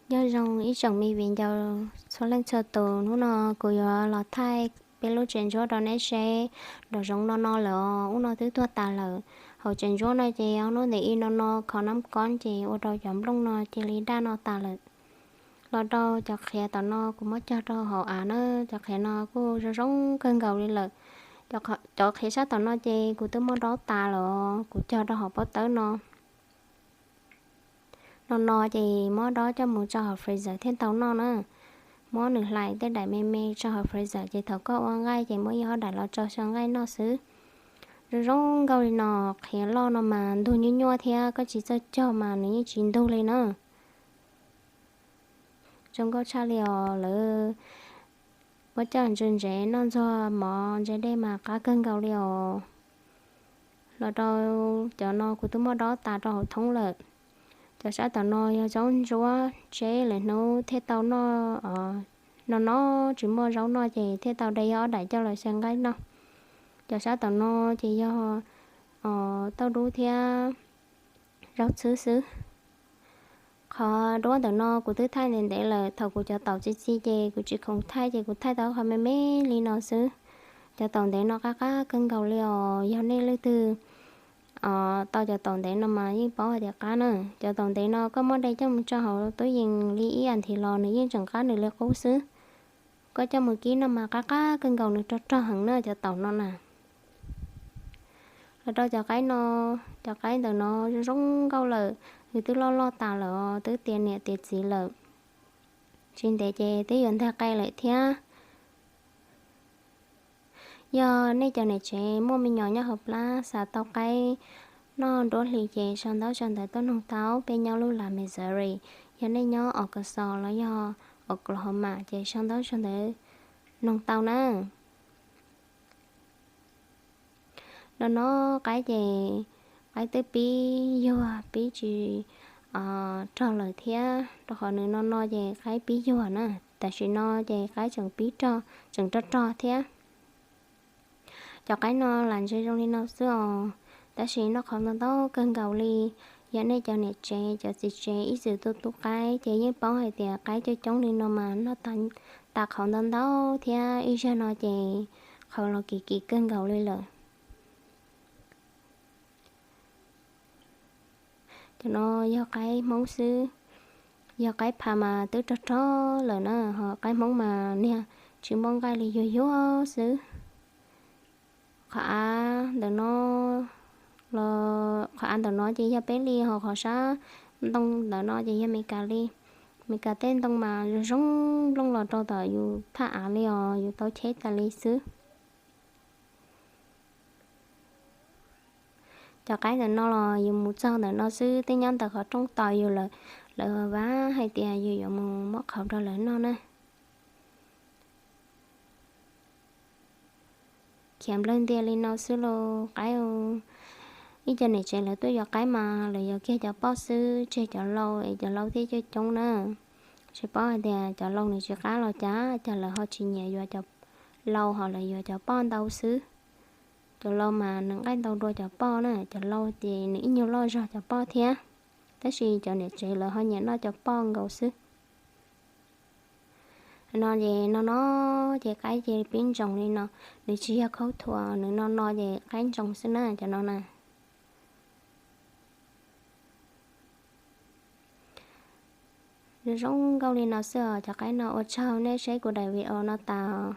Nyob zoo ib tsoom me viv ncaus txhua leej txhua tus, hnub no kuv yuav los thaij peb lub tsev ntsuab rau neb seb nraum zoov no no lawm os. Ub no twb tuag tas lawm. Hauv tsev ntsuab no ces ob hnub ntawm ib no no khov nab kob ces ua rau cov nplooj no cia li daj no tas lawm. Los rau cov qhiav tom no kuv muab cog rau hauv av na, cov qhiav no kuj zoo zoo kawg nkaus li lawm. Cov qhiav sab tom no ces kuv twb muab dob tas lawm, kuv cog rau hauv pob tawb no. No no ces muab dob coj mus tso hauv freezer thiaj tau noj na. Muab nws hlais tej daim me me tso hauv freezer ces thaum koj ua nqaij ces muab ib ob daim los tso xyaw nqaij noj xwb. Zoo zoo nkauj li no, qhiav loj no mas ntug nyuaj nyuaj thiab koj tsis txawj cog mas nws yeej tsis ntug li na. Zoo nkauj tshaj li os, lawv muab coj ntse ntsev noj ntxuag mov ntse dej mas qab kawg nkaus li os. Los rau cov no kuv twb muab dob tas rau hauv thoob lawm. Cov sab tom no yog zaub ntsuab tseb lawm hnub thiaj tau noj, no no tsis muaj zaub noj ces thiaj tau de ob daim coj los xyaw nqaij noj. Cov sab tom no ces yog tauj dub thiab zaub txhwb xwb. Qhov duab ntawm no kuv twb thaij ntev ntev lawm, thaum kuv cov taum txi txiv ces kuv tsis khoom thaij ces kuv thaij tau qhov me me li no xwb. Cov taum ntev no qab qab kawg nkaus li os, yog nej leej twg tau cov taum ntev no mas yeej paub hais tias qab na. Cov taum ntev no koj muab de coj mus tso hauv tub yees li ib as thiv los nws yeej tseem qab nws li qub xwb. Koj coj mus kib no mas qab qab kawg nkaus, nws rog rog heev na cov taum no na. Los rau cov qaib no, cov qaib ntawm no zoo zoo nkauj lawm, nws twb loj loj tas lawm os, twb tiav niam tiav txiv lawm. Tsis ntev ces twb yuav ntag qe lawm thiab. Yog nej cov niam tsev muaj me nyuam nyob hauv plab xav tau qaib noj nruab hlis ces sau ntaub sau ntawv tuaj noog tau, peb nyob lub Las Missouri. Yog nej nyob Arkansas los yog Oklahoma ces sau ntaub sau ntawv noog tau na. No no qaib ces qaib twb pib yuag pib tsis rog lawm thiab, rau qhov nws no no ces qaib pib yuag na. Tam sim no ces qaib tseem pib rog, tseem rog rog thiab. Cov qaib no lam ntse zoo li no xwb os, tab sis noj qhauv ntau ntau kawg nkaus li. Yog nej cov niam tsev cov txiv tsev ib txwm tu tu qaib ces yeej paub hais tias qaib coob coob li no mas noj tas qhauv ntau ntau thiab, ib zaug no ces qhauv los kim kim kawg nkaus li lawm. Cov no yog qaib Hmoob xwb, yog qaib pha mas twb rog rog lawm na, ho qaib Hmoob mas niag tsis muaj nqaij li, yuag yuag xwb. Qhov av ntawm no, qhov av ntawm no ces yog peb li, ho qhov sab ntoo ntawm no ces yog Meskas li. Meskas tej ntoo mas zoo zoo nplooj los rau tom yus thaj av li os, yus tau cheb tas li xwb. Cov qaib ntawm no los yus mus txog ntawm no xwb twb nyob ntawm qhov rooj tos yus lawm, lawv vam hais tias yus yuav mus muab qhauv rau lawv noj na. Khiav nplawg ntias li no xwb lauj qaib. Ib co niam tsev lawv tuaj yuav qaib mas lawv yuav kiag cov poj xwb, tseg cov lau es cov lau thiaj coob coob na. Tsis paub hais tias cov lau nws tsis qab los cas, cas lawv ho tsis nyiam yuav cov lau, ho lawv yuav cov poj ntau xwb. Cov lau mas nws nqaij ntau dua cov poj na, cov lau ces nws ib nyuag loj zog cov poj thiab, tab sis cov niam tsev lawv ho nyiam noj cov poj nkaus xwb. No ces no no ces qaib cia li pib ntsoos li no, nws tsis yog khaub thuas, nws no no ces qaib ntsoos xwb na cov no na. Zoo zoo nkauj li no xwb os cov qaib no. Ua tsaug nej saib kuv daim video no tas.